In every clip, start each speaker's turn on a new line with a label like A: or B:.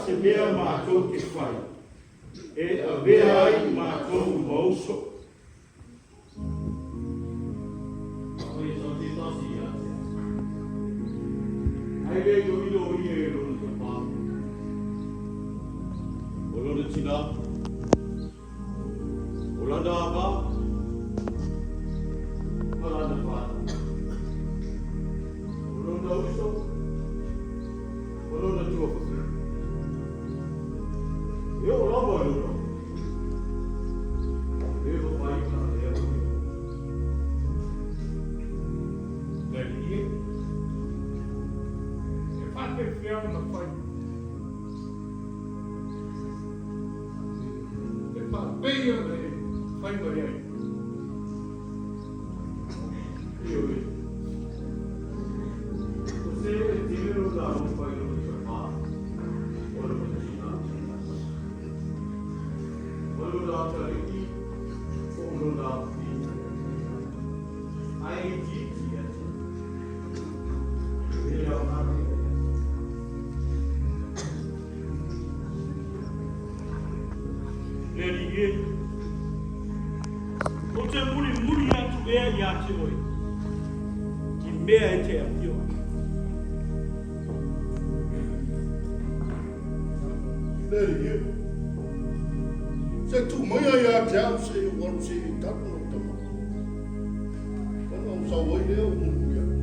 A: se mea matou te fai e avea ai matou ma uso.
B: Ai le iloilo o ia e lona tama, o lona tinā, o lana ava, ma lana fanau, o lona uso, ma lona tuafafine. E oo lava i lona e le mafai ona avea ma ia.
A: Le Alii e, e faapefea ona fai? E faapei ona e fai mai ai.
B: Ioe. O se e tele lona alofa i lona tama, o lona tinā, ma lona atalii, po o lona afafine, ae itiiti ia te au. E le aoga lea.
A: Le Alii e, ou te mulimuli atu ea ia te oe, i mea e te afio ai.
C: Le Alii e, se tuu maia ia te au se i ou alu se i talu lau tama, ona ou sau ai lea ou mulimuli atu.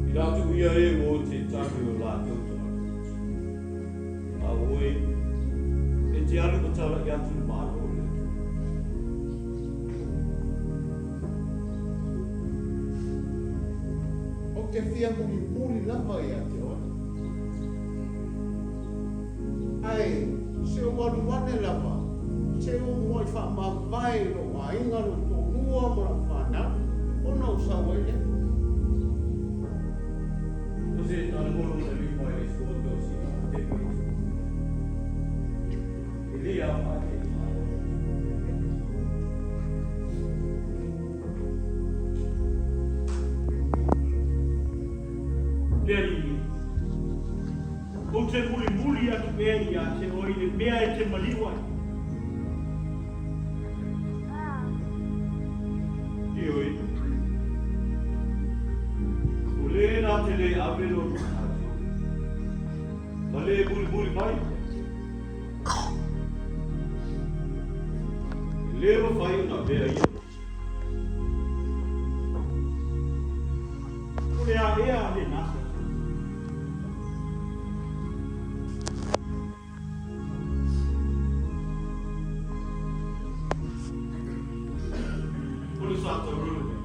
B: I latou ia e o te tali o latou tagata. A oe, e te alu ma talai atu i le Malo o le Atua.
D: Ou te fia mulimuli lava ia te oe. Ae se ou alu ane lava, se i ou muai faamavae i lou aiga, lou toalua ma lau fanau, ona ou sau ai lea.
B: O se talomolo na lima i le sua tosina a te i E le aoga i le Malo.
A: Le Alii e, ou te mulimuli atu ea ia te oe i le mea e te maliu ai.
B: Ioe, o le na te le ave lona atu, ma le mulimuli mai, e le mafai ona avea ia.
A: O le a ea lena sa
B: O le sa taurua nei.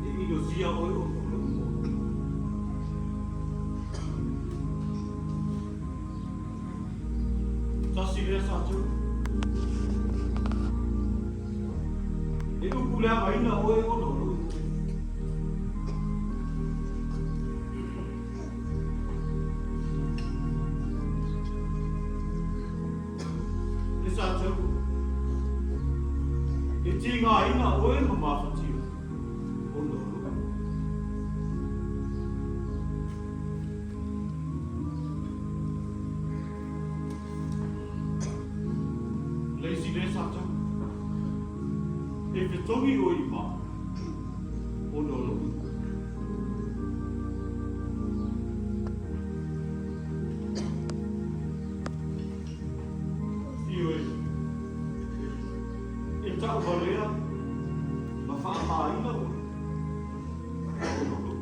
B: E inosia oe ona o lou moa.
A: Tasi lea sa taurua. E upu leagaina oe ona o lou moa.
B: E sa taurua. E tīngāina oe ma mafatia ona o lou moa.
A: Le isi lea sa tau. E fetogi oe i ma ona o lou moa.
B: Ioe,
A: e tauvalea ma faamāina oe ona o lou.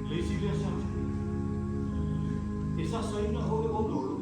B: Le isi lea sa e sasaina oe ona o lou.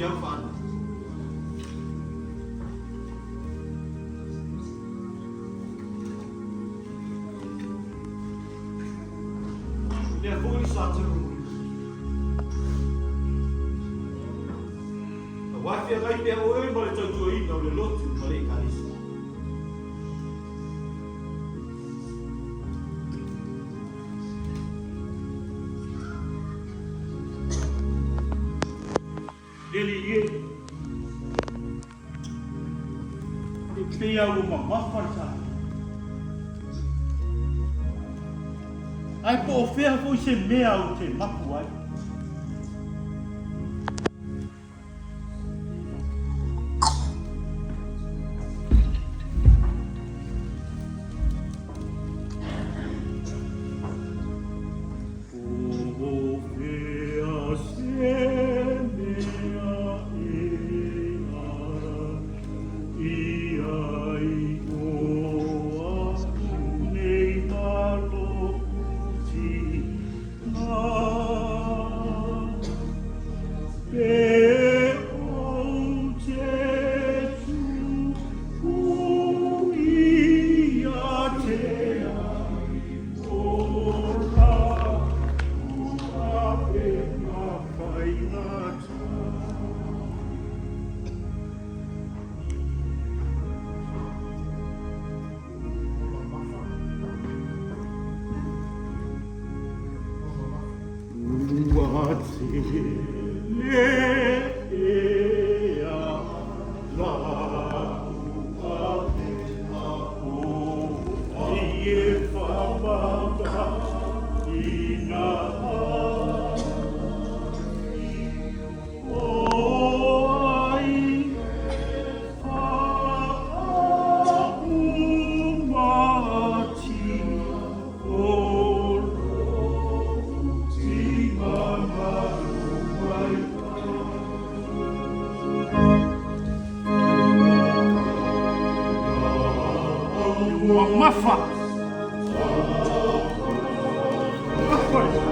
A: te au whānau. Lea foi le sa te muri. Auā feagai pea oe ma le tautuaina o le lotu ma le Ekalesia. Le alii e, e pei lava ua mamafa le sa. Ae po o fea foi se mea ou te mapu ai. Ua tele ea laku a o e whamaka ina o ai whaumati o Ua mafa. Mafa.